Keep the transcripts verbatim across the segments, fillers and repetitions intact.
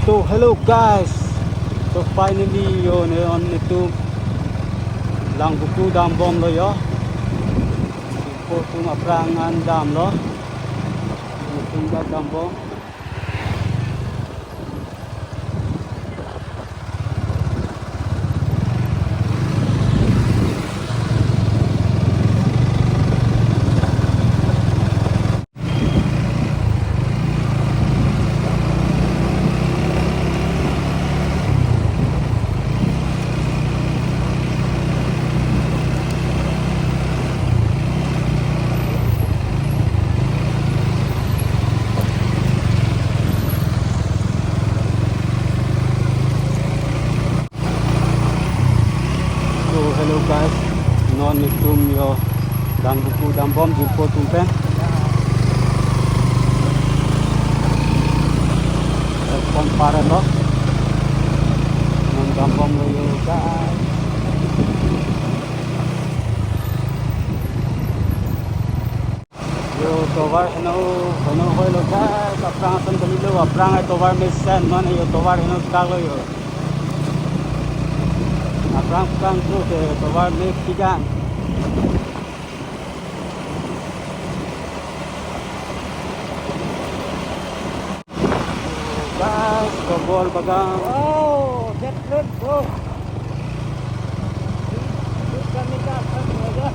So hello guys, so finally yo ne on netum Langvoku dambomlo yo. Netum aphrang an damlo. Netum dak dambom. So hello guys, non netum yo Langvoku dambom jirpo atum pen. Ekdom parlo. Non dambomlo yo guys. Yo tovar heno, heno hoilo guys, aphrang ason kalilo, aphrang ai tovar mesen, non yo tovar heno kaklo yo. Aphrang aphrang tu ke tovar me pigan. Guys, double bagang. Wow, jet plane, bro. Dut kami ke atas aja.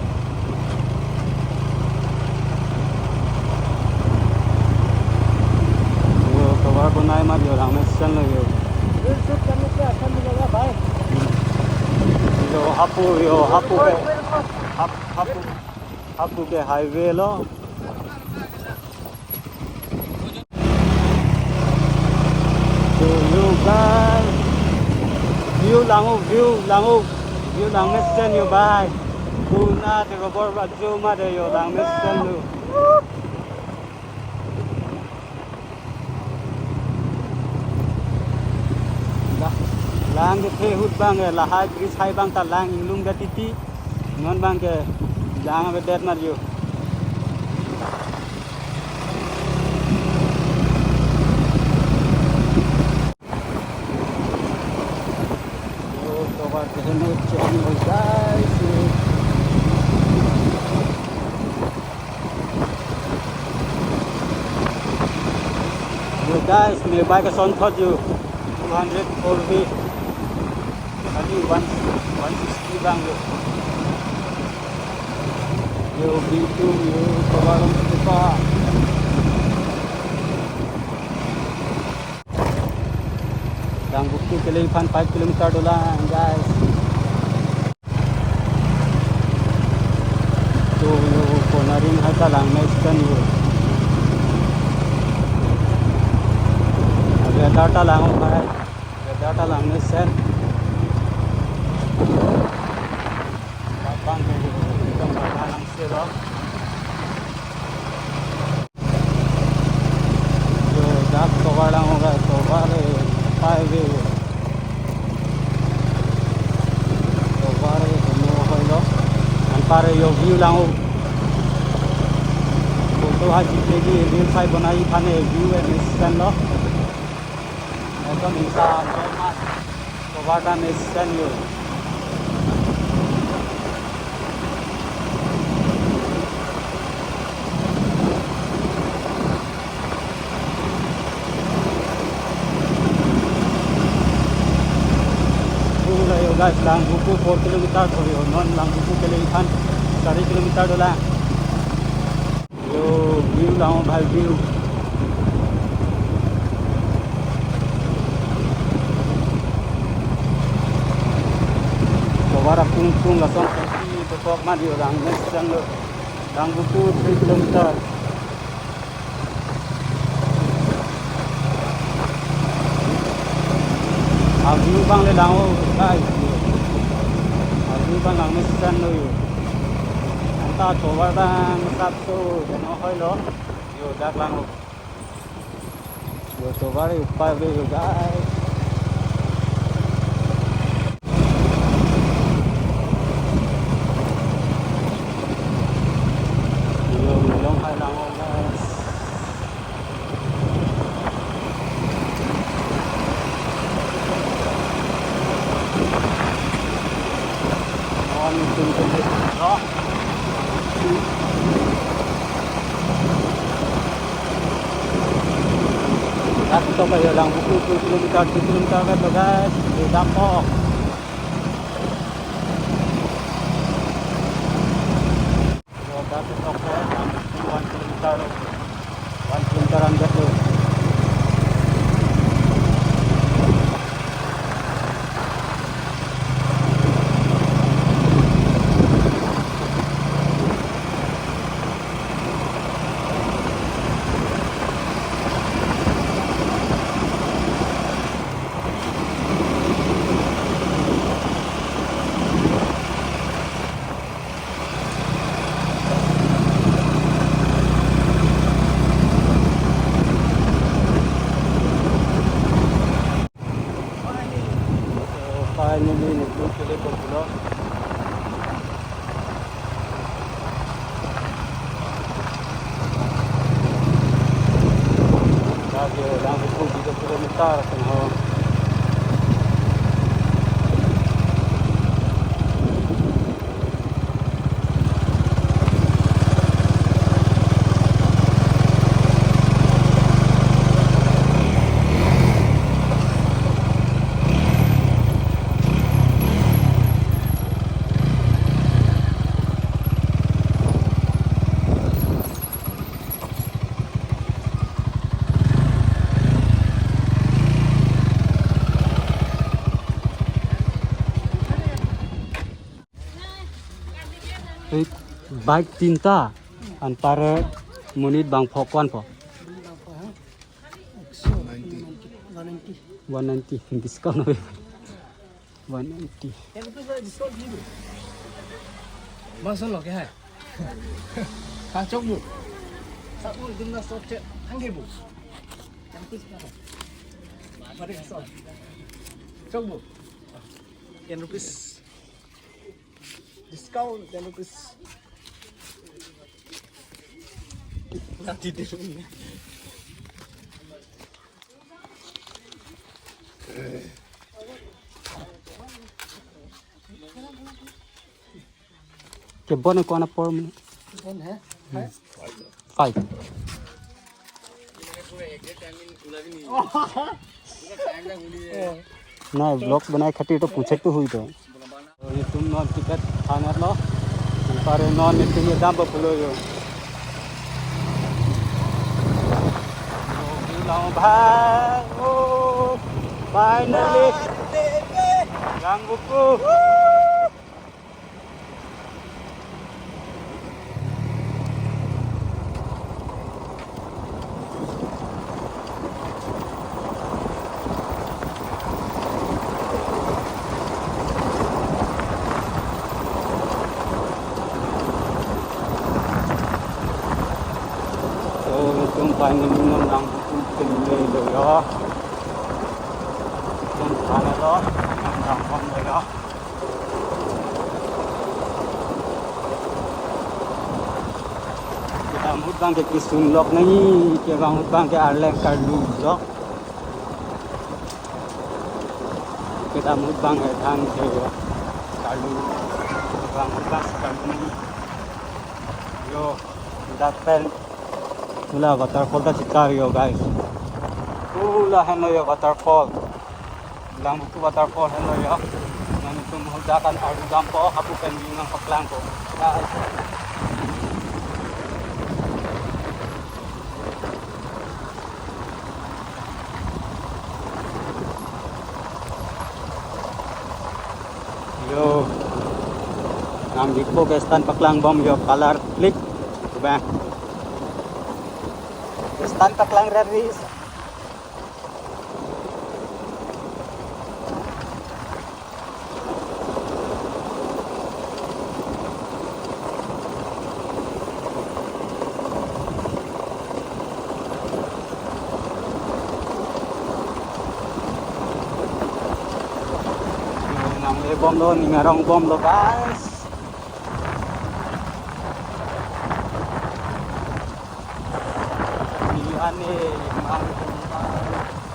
Yo, tovar bonai amat yo, langmesen lo yo. Dut kami ke atas aja, bhai. Yo, hapu, yo, hapu ke. Hap-, hapu, hapu ke highway lo. So yo guys, view lang-o, view lang-o, view langmesen yo bhai. Puna te robor baju ma de yo langmesen lo. Dah, lang kethe ahut abang ke lahai bridge hai abang ta lang inglung ke titi. Non abang ke lang avedet mar yo. Yo, tovar ke heno cheng lo guys. Yo guys, me bike asonthot yo. Two hundred four B. Kali one, one sixty abang yo. Yo, B two, yo, tovar along kita. Langvoku keliphan five kilometer dolang, guys. To yo, Konaring hai ta langmesen yo. Weather ta lang-o hai. Weather ta langmesen. Abang ke yo, abang ke lang selo. Yo, dak tovar lang-o guys, tovar, eh, highway. Tovar, eh, heno hoilo. Anpar yo view lang-o. Photo ha jitegi reel sai bonai aphan, eh, view, eh, mesen lo. Ekdom insa, tovar ta mesen yo. Yo guys, Langvoku four kilometer thori ho, non Langvoku keliphan sari kilometer dolang. Yo, view lang-o bhai, view. Tovar apung pung lason kaki betok ma yo langmesen lo. Langvoku three kilometer. Aview abang le lang-o guys. Aview abang langmesen lo yo. Anta tovar abang sap so heno hoilo. Yo, dak lang-o. Yo, tovar yo, pa be yo, guys. Yo, long hai lang-o, guys. Dak ketok ke Langvoku two kilometer, two kilometer ke to guys, di dampo. Dak ketok ke Langvoku one kilometer, one kilometer an ke to. So, finally, nelitum kele pon pulo. Lagi lang sepuluh kilometer, tengah. Ei, bike tinta, anpar monit bang pho ko-an pho? One ninety. Discount ave. One ninety. Bang son lo ke hai? Ha, chok bu. Sa bu dum na sot che thang ke bu. Chok bu. Ten rupees. Discount ten rupees. Nanti dulu. Ke bon ko-an apor mane? Bon hai? Five. Na vlog banai khati to puchek to hui to. Nelitum non ticket than-et lo. Anpar non nelitum kedampo pulo yo. Yo, bilang bhai. Oh, finally. Langvoku. So, nelitum finally non Langvoku kemle lo yo. Nelitum than-et lo, non Langvoku lo yo. Kedam ahut bang ke kesung lok nangji, kevang ahut bang ke arleng karlu lok. Kedam ahut bang ke than ke karlu, kevang ahut bang karlu nangji. Yo, dak pen hula waterfall ta chikar yo, guys. Hula henlo yo waterfall. Langvoku waterfall henlo yo. Nelitum hadak an arju dampo, hapu pen view nangpaklangpo, guys. Yo. Nangdikpo ke stand paklangbom yo, color klik. Coba. Stand paklang red ris. Nangle bomlo, ning arong bomlo, guys. Ini aneh, mang,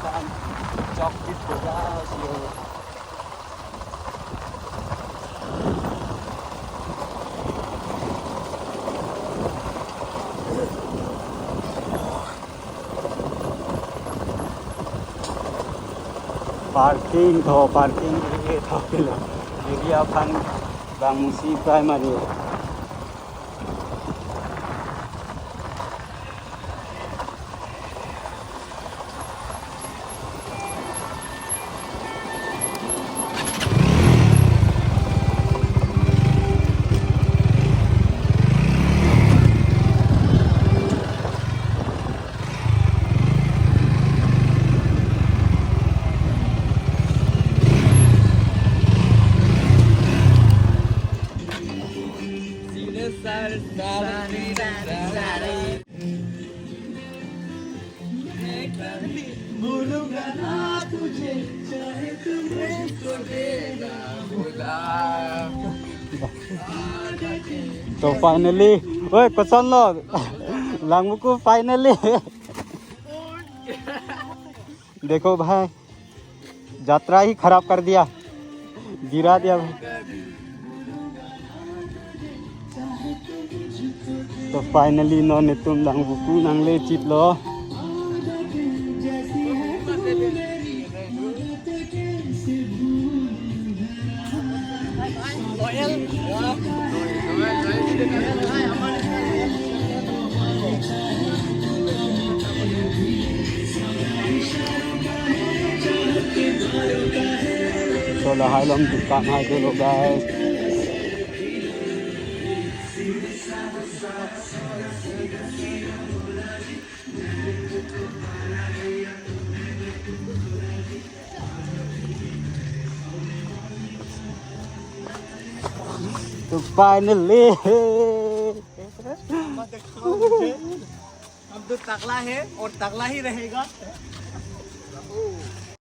mang, chok gitu, guys, yo. Parking tho, parking area tho kilo. Area aphan bang musi primary. To finally, oi, koson lo, Langvoku finally. देखो भाई, यात्रा ही खराब कर दिया, गिरा दिया भाई। To finally non netum Langvoku nangle chit lo. So lahai along dukan hai dolo, guys. To finally. अब तो तगड़ा है और तगड़ा ही रहेगा।